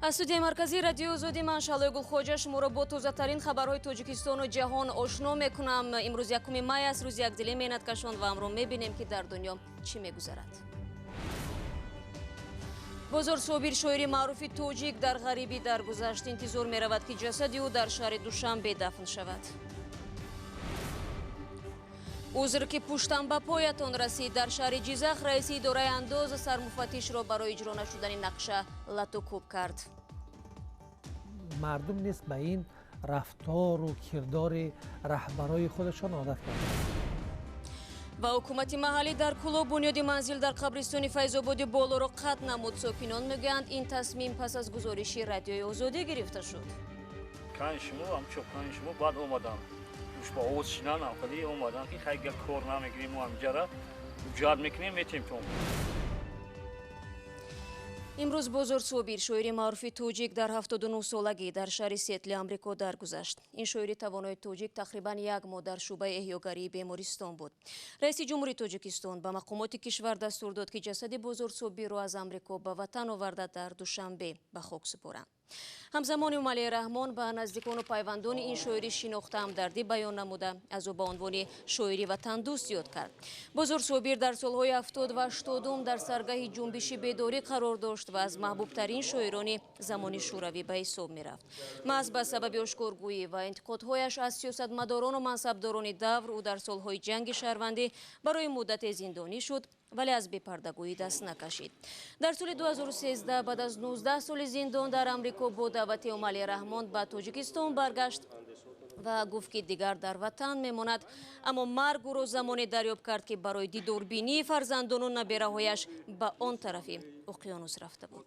Аз студияи марказии Радиои Озодӣ ман Шаҳлои Гулхоҷа шуморо бо тозатарин хабарҳои Тоҷикистону ҷаҳон ошно мекунам. Имрӯз 1 май аст, рӯзи якдили меҳнаткашон ва ҳамро мебинем, ки дар дунё чӣ мегузарад. Бозор Собир, шоири маъруфи тоҷик, дар ғарибӣ даргузашт. Интизор меравад, ки ҷасади ӯ дар шаҳри Душанбе дафн шавад. Узр, ки пуштам ба поятон расид. Дар шаҳри Ҷизах раиси идораи андоз сармуфаттишро барои иҷро нашудани нақша лату кӯб кард. Мардум низ ба ин рафтору кирдори раҳбарои худашон одат карданд. Ва ҳукумати маҳаллӣ дар Кӯлоб бунёди манзил дар қабристони Файзободи Болоро қатъ намуд. Сокинон мегӯянд, ин тасмим пас аз гузориши Радиои Озодӣ гирифта шуд. Кани шумо ҳамчо кани шумо баъд омадам ба овоз шинан аввали омадан, ки хай кор намегирем, мо ҳамҷара ҳуҷҷат мекунем, метем то. Имрӯз Бозор Собир, шоири маъруфи тоҷик, дар 79 солагӣ дар шаҳри Сиэтли Амрико даргузашт. Ин шоири тавонои тоҷик тақрибан як моҳ дар шӯъбаи эҳёгарии бемористон буд. Раиси ҷумҳури Тоҷикистон ба мақомоти кишвар дастур дод, ки ҷасади Бозор Собирро аз Амрико ба ватан оварда, дар Душанбе ба хок супоранд. Ҳамзамон Эмомалӣ Раҳмон ба наздикону пайвандони ин шоири шинохта ҳамдардӣ баён намуда, аз ӯ ба унвони шоири ватандӯст ёд кард. Бозор Собир дар солҳои 70 ва 80-ум дар саргаҳи ҷунбиши бедорӣ қарор дошт ва аз маҳбубтарин шоирони замони шӯравӣ ба ҳисоб мерафт. Маҳз ба сабаби ошкоргӯӣ ва интиқодҳояш аз сиёсатмадорону мансабдорони давр ӯ дар солҳои ҷанги шаҳрвандӣ барои муддате зиндонӣ шуд, вале аз бепардагӯӣ даст накашид. Дар соли 2013 баъд аз 19 соли зиндон дар Амрико бо даъвати Эмомалӣ Раҳмон ба Тоҷикистон баргашт ва гуфт, ки дигар дар ватан мемонад. Аммо марг ӯро замоне дарёб кард, ки барои дидорбинии фарзандону набераҳояш ба он тарафи уқёнус рафта буд.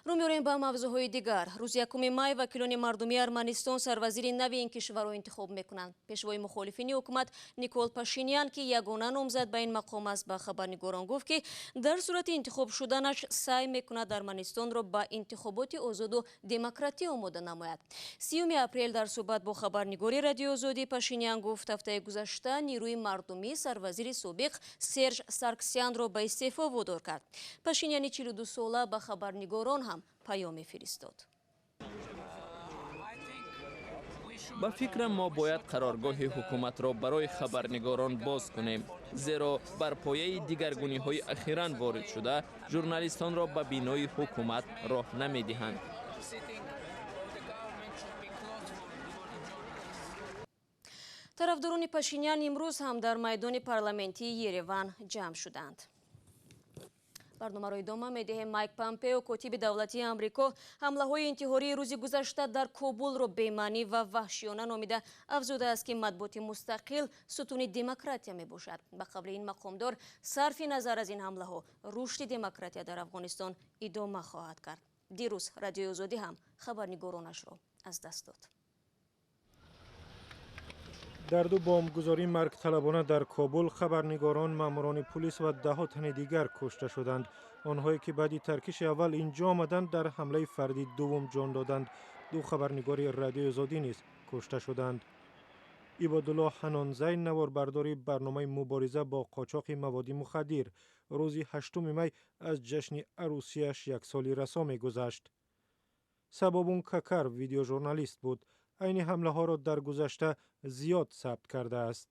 Рӯ меорем ба мавзӯъҳои дигар. Рӯзи 1 май вакилони мардумии Арманистон сарвазири нави ин кишварро интихоб мекунанд. Пешвои мухолифини ҳукумат Никол Пашинян, ки ягона номзад ба ин мақом аст, ба хабарнигорон гуфт, ки дар сурати интихоб шуданаш саъй мекунад Арманистонро ба интихоботи озоду демократӣ омода намояд. 30 апрел дар суҳбат бо хабарнигори Радиои Озодӣ Пашинян гуфт, ҳафтаи гузашта нерӯи мардумӣ сарвазири собиқ Серж Сарксянро ба истеъфо водор кард. Пашиняни 42 сола ба хабарнигорон ҳам паёме фиристод. Ба фикрам, мо бояд қароргоҳи ҳукуматро барои хабарнигорон боз кунем, зеро бар пояи дигаргуниҳои ахиран ворид шуда журналистонро ба бинои ҳукумат роҳ намедиҳанд. Тарафдорони Пашинян имрӯз ҳам дар майдони парламентии Ереван ҷамъ шуданд. Барномаро идома медиҳем. Майк Помпео, котиби давлатии Амрико, ҳамлаҳои интиҳории рӯзи гузашта дар Кобулро бемаънӣ ва ваҳшиёна номида, афзудааст, ки матбуоти мустақил сутуни демократия мебошад. Ба қавли ин мақомдор, сарфи назар аз ин ҳамлаҳо, рушди демократия дар Афғонистон идома хоҳад кард. Дирӯз Радиои Озодӣ ҳам хабарнигоронашро аз даст дод. Дар ду бомбгузории маргталабона дар Кобул хабарнигорон, маъмурони пулис ва даҳо тани дигар кушта шуданд. Онҳое ки баъди таркиши аввал инҷо омаданд, дар ҳамлаи фардии дуввум ҷон доданд. Ду хабарнигори Радиои Озодӣ низ кушта шуданд. Ибодулло Ҳанонзай, наворбардори барномаи мубориза бо қочоқи маводи мухаддир, рӯзи 8 май аз ҷашни арӯсияш як соли расо мегузашт. Сабобун Какар видеожурналист буд, айни ҳамлаҳоро дар гузашта зиёд сабт кардааст.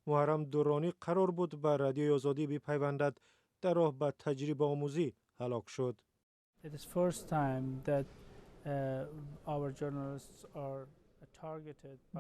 Муҳаррам Дуронӣ қарор буд ба Радиои Озодӣ бипайвандад, дар роҳ ба таҷрибаомӯзӣ ҳалок шуд.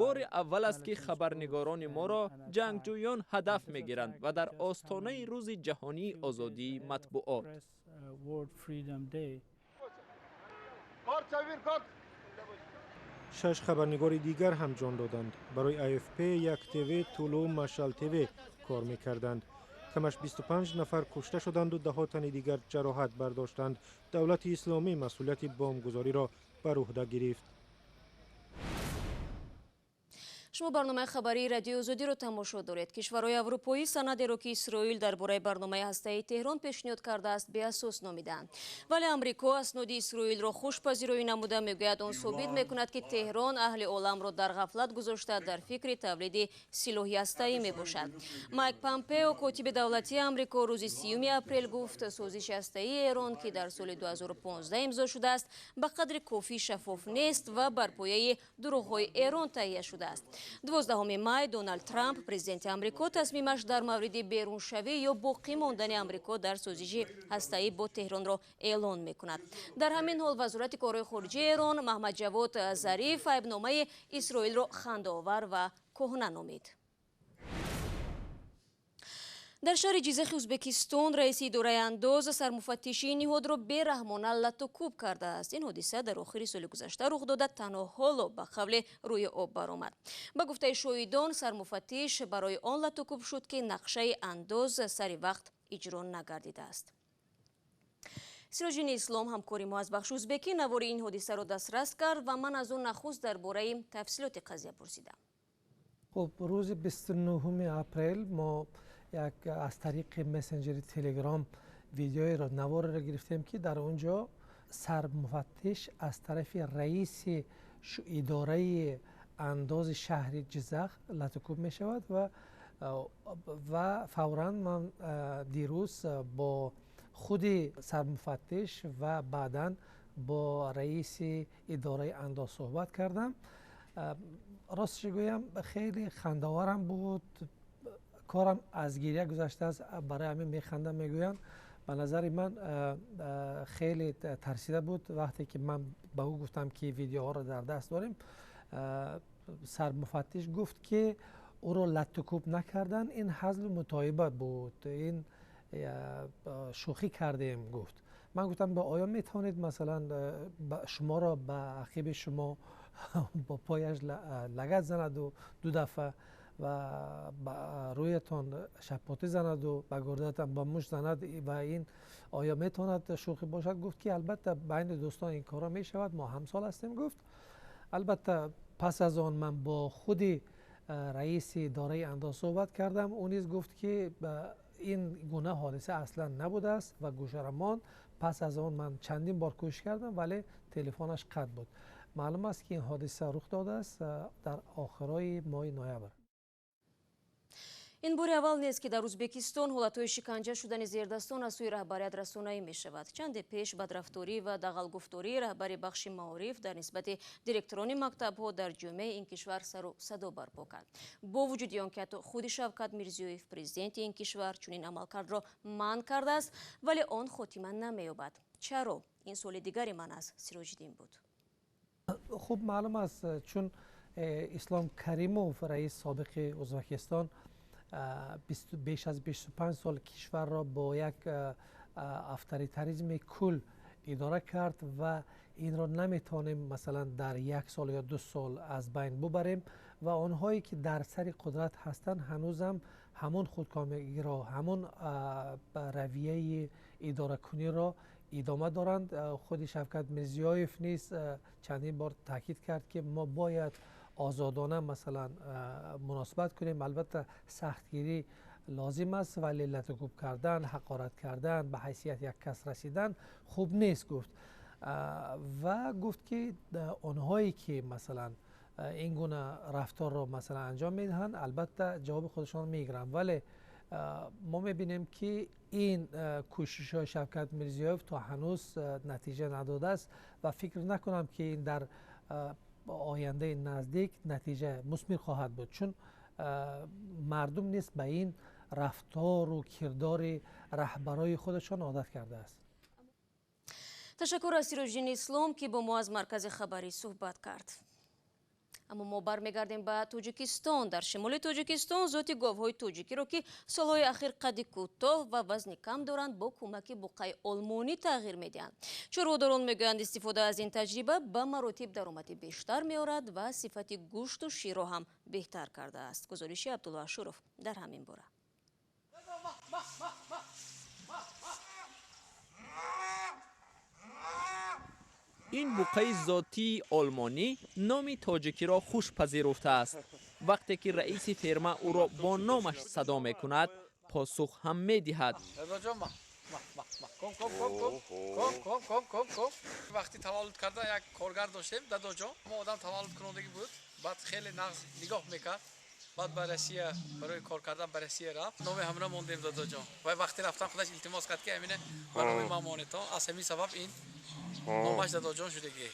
Бори аввал аст, ки хабарнигорони моро ҷангҷӯён ҳадаф мегиранд ва дар остонаи рӯзи ҷаҳонии озодии матбуот. Шаш хабарнигори дигар ҳам ҷон доданд. Барои АФП, Як ТВ, Тулу, Машал ТВ кор мекарданд. Камаш 25 нафар кушта шуданду даҳо тани дигар ҷароҳат бардоштанд. Давлати Исломӣ масъулияти бомбгузориро бар уҳда гирифт. Шумо барномаи хабарии Радиои Озодиро тамошо доред. Кишварҳои аврупоӣ санадеро, ки Исроил дар бораи барномаи ҳастаии Теҳрон пешниҳод кардааст, беасос номиданд. Вале Амрико асноди Исроилро хушпазироӣ намуда, мегӯяд, он собит мекунад, ки Теҳрон аҳли оламро дар ғафлат гузошта, дар фикри тавлиди силоҳи ҳастаӣ мебошад. Майк Помпео, котиби давлатии Амрико, рӯзи 30 апрел гуфт, созиши ҳастаии Эрон, ки дар соли 2015 имзо шудааст, ба қадри кофӣ шаффоф нест ва бар пояи дурӯғҳои Эрон таҳия шудааст. 12 май Доналд Трамп, президенти Амрико, тасмимаш дар мавриди беруншавӣ ё боқӣ мондани Амрико дар созиши ҳастаӣ бо Теҳронро эълон мекунад. Дар ҳамин ҳол Вазорати корҳои хориҷии Эрон Маҳмад Ҷавод Зариф айбномаи Исроилро хандаовар ва кӯҳна номид. Дар шаҳри Ҷизахи Ӯзбекистон раиси идораи андоз сармуфаттишии ниҳодро бераҳмона латту кӯб кардааст. Ин ҳодиса дар охири соли гузашта рух дода, танҳо ҳоло ба қавле рӯи об баромад. Ба гуфтаи шоҳидон, сармуфаттиш барои он латту кӯб шуд, ки нақшаи андоз сари вақт иҷро нагардидааст. Сироҷини Ислом, ҳамкори мо аз бахши узбекӣ, навори ин ҳодисаро дастрас кард ва ман аз ӯ нахуст дар бораи тафсилоти қазия пурсидам. Хуб, рӯзи 29 апрел мо як аз тариқи мессенҷери Телеграм видеоеро, наворро гирифтем, ки дар он ҷо сармуфаттиш аз тарафи раиси идораи андози шаҳри Ҷизах латукӯб мешавад ва фавран ман дирӯз бо худи сармуфаттиш ва баъдан бо раиси идораи андоз суҳбат кардам. Росташо гӯям, хеле хандаоварам буд, корам аз гиря гузаштааст, барои ҳамин механдам мегӯям. Ба назари ман, хеле тарсида буд. Вақте ки ман ба ӯ гуфтам, ки видеоҳоро дар даст дорем, сармуфаттиш гуфт, ки ӯро латтукӯб накарданд, ин ҳазлу мутоиба буд, ин шӯхӣ кардем, гуфт. Ман гуфтам, оё метавонед, масалан, шуморо ба ақиби шумо бо пояш лагад занаду ду дафъа ва ба рӯятон шапотӣ занаду ба гурдатон ба мушт занад, ва ин оё метавонад шӯхӣ бошад? Гуфт, ки албатта, байни дӯстон ин корро мешавад, мо ҳамсол ҳастем, гуфт. Албатта, пас аз он ман бо худи раиси идораи андоз суҳбат кардам. Ӯ низ гуфт, ки ин гуна ҳодиса аслан набудааст ва гӯшара монд. Пас аз он ман чандин бор кӯшиш кардам, вале телефонаш қатъ буд. Маълум аст, ки ин ҳодиса рух додааст дар охирои моҳи ноябр. Ин бори аввал нест, ки дар Ӯзбекистон ҳолатҳои шиканҷа шудани зердастон аз сӯи раҳбарият расонаӣ мешавад. Чанде пеш бадрафторӣ ва дағалгуфтории раҳбари бахши маориф дар нисбати директорони мактабҳо дар ҷомеаи ин кишвар сару садо барпо кард, бо вуҷуди он ки ҳатто худи Шавкат Мирзиёев, президенти ин кишвар, чунин амалкардро манъ кардааст, вале он хотима намеёбад. Чаро? Ин суоли дигари ман аз Сироҷиддин буд. Хуб, маълум аст, чун Ислом Каримов, раис собиқи Ӯзбекистон, беш аз 25 сол кишварро бо як авторитаризми кул идора кард ва инро наметавонем, масалан, дар як сол ё 2 сол аз байн бубарем. Ва онҳое ки дар сари қудрат ҳастанд, ҳанӯзам ҳамон худкомагиро, ҳамон равияи идоракуниро идома доранд. Худи Шавкат Мирзиёев низ чандин бор таъкид кард, ки мо бояд озодона, масалан, муносибат кунем. Албатта, сахтгирӣ лозим аст, вале латукӯб кардан, ҳақорат кардан, ба ҳайсияти як кас расидан хуб нест, гуфт. Ва гуфт, ки онҳое ки, масалан, ин гуна рафторро, масалан, анҷом медиҳанд, албатта, ҷавоби худашон мегиранд. Вале мо мебинем, ки ин кӯшишҳои Шавкат Мирзиёев то ҳанӯз натиҷа надодааст ва фикр накунам, ки ин дар ояндаи наздик натиҷа мусмир хоҳад буд, чун мардум низ ба ин рафтору кирдори раҳбарои худашон одат кардааст. Ташаккур аз Сироҷиддини Ислом, ки бо мо аз маркази хабарӣ суҳбат кард. Аммо мо бармегардем ба Тоҷикистон. Дар шимоли Тоҷикистон зоти говҳои тоҷикиро, ки солҳои ахир қадди кӯтоҳ ва вазни кам доранд, бо кӯмаки буққаи олмонӣ тағйир медиҳанд. Чорводорон мегӯянд, истифода аз ин таҷриба ба маротиб даромади бештар меорад ва сифати гӯшту ширро ҳам беҳтар кардааст. Гузориши Абдулло Ашуров дар ҳамин бора. Ин буққаи зотии олмонӣ номи тоҷикиро хуш пазируфтааст. Вақте ки раиси ферма ӯро бо номаш садо мекунад, посух ҳам медиҳад. Ком, ком, ком, ком, ком, ком, ком, ком, ком. Вақти таваллуд карда як коргар доштем, Дадоҷон. Мо одам таваллуд кунандагӣ буд, баъд хеле нағз нигоҳ мекард. Баъд ба Россия барои кор кардан ба Россия рафт. Номи ҳамра мондем Дадоҷон. Вай вақти рафтан худаш илтимос кард, ки ҳамине ба номи ман монед. Аз ҳамин сабаб ин номаш Дадоҷон шудагӣ.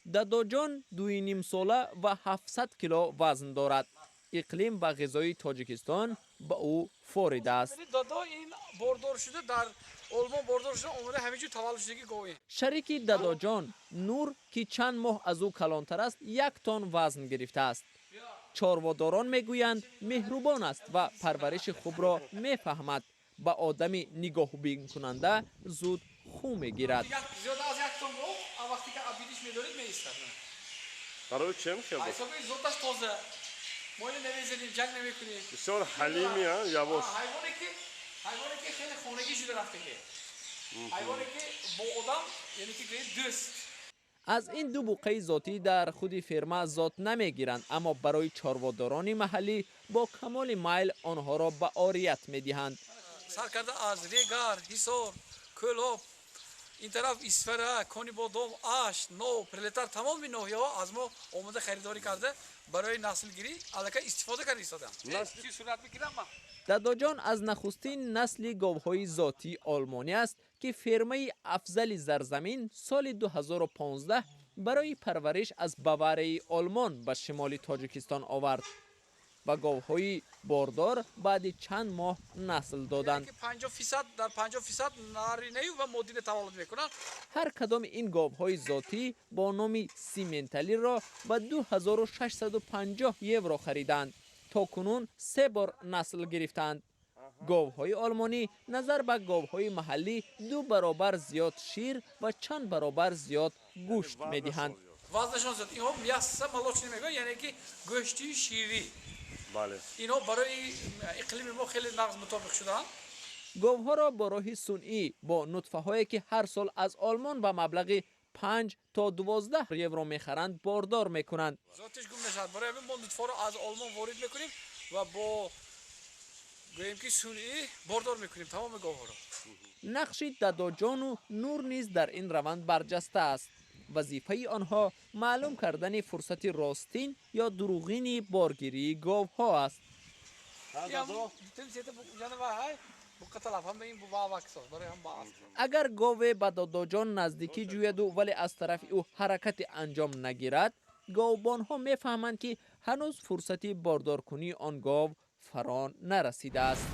Дадоҷон 2,5 сола ва 700 кило вазн дорад. Иқлим ва ғизои Тоҷикистон ба ӯ форида аст. Дадо ин бордор шуда, дар Олмон бордор шуда омада, ҳамин ҷо таваллуд шудагӣ гове. Шарики Дадоҷон Нур, ки чанд моҳ аз ӯ калонтар аст, 1 тонн вазн гирифтааст. Чорводорон мегӯянд, меҳрубон аст ва парвариши хубро мефаҳмад. Ба одами нигоҳубинкунанда зуд хӯ мегирад. Зиёда аз 1 тонн гов вақте ки абидиш медоред, меистад. Барои чем хел? Ҳисоби зоташ тоза, мо ино намезанем, ҷанг намекунем. Бисёр ҳалими, явош. Ҳайвоне ки хеле хонагӣ шуда рафтаги, ҳайвоне ки бо одам, яъне ки гӯед, дӯст. Аз ин ду буқаи зотӣ дар худи ферма зот намегиранд, аммо барои чорводорони маҳаллӣ бо камоли майл онҳоро ба орият медиҳанд. Сар карда аз Регар, Ҳисор, Кӯлоб, ин тараф Исфара, Конибодом, Ашт, Нов, Пролетар, тамоми ноҳияҳо аз мо омода харидорӣ карда, барои наслгирӣ аллакай истифода карда истодам. Сурат мегирам ман. Дадоҷон аз нахустин насли говҳои зотии олмонӣ аст, ки фермаи Афзали Зарзамин соли 2015 барои парвариш аз Баварияи Олмон ба шимоли Тоҷикистон овард ва говҳои бордор баъди чанд моҳ насл доданд. 50%, дар 50% наринаю ва модина таваллуд мекунанд. Ҳар кадоми ин говҳои зотӣ бо номи сименталиро ба 2650 евро хариданд. То кунун се бор насл гирифтанд. Говҳои олмонӣ назар ба говҳои маҳаллӣ ду баробар зиёд шир ва чанд баробар зиёд гӯшт медиҳанд. Вазнашон зиёд. Инҳо мясо молочный мегӯянд, яъне ки гӯшти ширӣ. Инҳо барои иқлими мо хеле нағз мутобиқ шудаанд. Говҳоро бо роҳи сунъӣ бо нутфаҳое, ки ҳар сол аз Олмон ба маблағи 5 то 12 евро мехаранд, бордор мекунанд. Зотиш гум мешавад. Барои ҳамин мо нутфаро аз Олмон ворид мекунем ва бо гӯем ки сунъӣ бордор мекунем тамоми говҳоро. Нақши Дадоҷону Нур низ дар ин раванд барҷаста аст. Вазифаи онҳо маълум кардани фурсати ростин ё дурӯғини боргирии говҳо аст. Агар гове ба Додоҷон наздикӣ ҷӯяду, вале аз тарафи ӯ ҳаракате анҷом нагирад, говбонҳо мефаҳманд, ки ҳанӯз фурсати бордоркунии он гов фаро нарасидааст.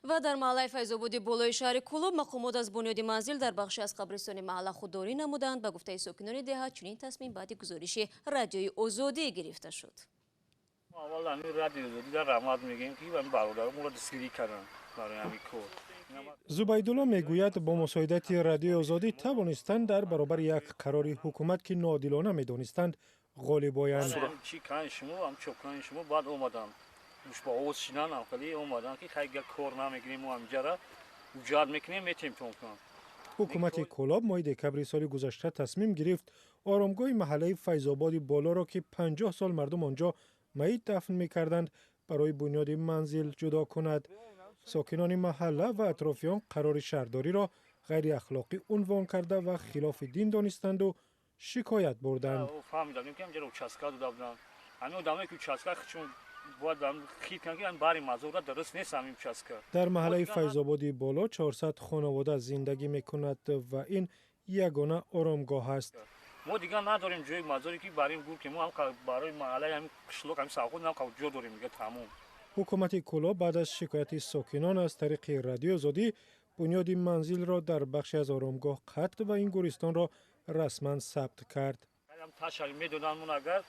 Ва дар маҳаллаи Файзободи Болои шаҳри Кӯлоб мақомот аз бунёди манзил дар бахше аз қабристони маҳалла худдорӣ намуданд. Ба гуфтаи сокинони деҳа, чунин тасмим баъди гузориши Радиои Озодӣ гирифта шуд. Аввал ҳамин Радиои Озодӣ дар раҳмат мегӯем, ки бародаро моро дастгирӣ карданд барои ҳамин кор. Зубайдулло мегӯяд, бо мусоидати Радиои Озодӣ тавонистанд дар баробари як қарори ҳукумат, ки ноодилона медонистанд, ғолиб оянд. Чӣ кани шумо ам чопкани шумо баъд омадам ба овоз шинан хеле омадан, ки хай кор намегирем, мо ҳаминҷара ҳуҷҷат мекунем, метем тон кунам. Ҳукумати Кӯлоб моҳи декабри соли гузашта тасмим гирифт оромгоҳи маҳаллаи Файзободи Болоро, ки 50 сол мардум он ҷо маит дафн мекарданд, барои бунёди манзил ҷудо кунад. Сокинони маҳалла ва атрофиён қарори шаҳрдориро ғайриахлоқӣ унвон карда ва хилофи дин донистанду шикоят бурданд. Фаҳмидам, ки ҳамҷара участка дода буданд. Ҳамин одамое ки участка чун бояд хит кунанд, ки бари мазора дуруст нест ҳамин участка. Дар маҳаллаи Файзободи Боло 400 хонавода зиндагӣ мекунад ва ин ягона оромгоҳ аст. Мо дигар надорем ҷои мазоре, ки барим гур, ки мо барои маҳаллаи ҳамин қишлоқ, ҳамин совхоз нам ҷо дорем, дига тамом. Ҳукумати Кӯлоб баъд аз шикояти сокинон аз тариқи Радиои Озодӣ бунёди манзилро дар бахше аз оромгоҳ қатъ ва ин гӯристонро расман сабт кард. Ташали медоданд, агар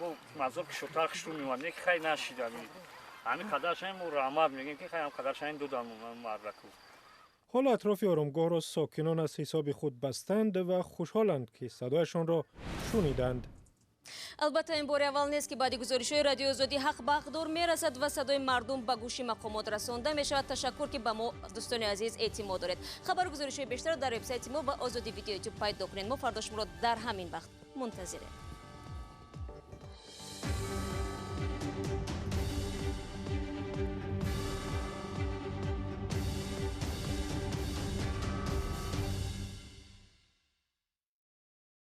бо мазор кишотар хишту меомад, не ки хай нашидам. Ҳамин қадаршаин мо раҳмат мегӯем, ки хай ҳам қадаршаин додам мардаку. Ҳоло атрофи оромгоҳро сокинон аз ҳисоби худ бастанд ва хушҳоланд, ки садояшонро шуниданд. Албатта, ин бори аввал нест, ки баъди гузоришҳои Радиои Озодӣ ҳақ ба ҳақдор мерасад ва садои мардум ба гӯши мақомот расонда мешавад. Ташаккур, ки ба мо, дӯстони азиз, эътимод доред. Хабару гузоришҳои бештарро дар вебсайти мо ва Озодӣ Видео Ютуб пайдо кунед. Мо фардо шуморо дар ҳамин вақт мунтазирем.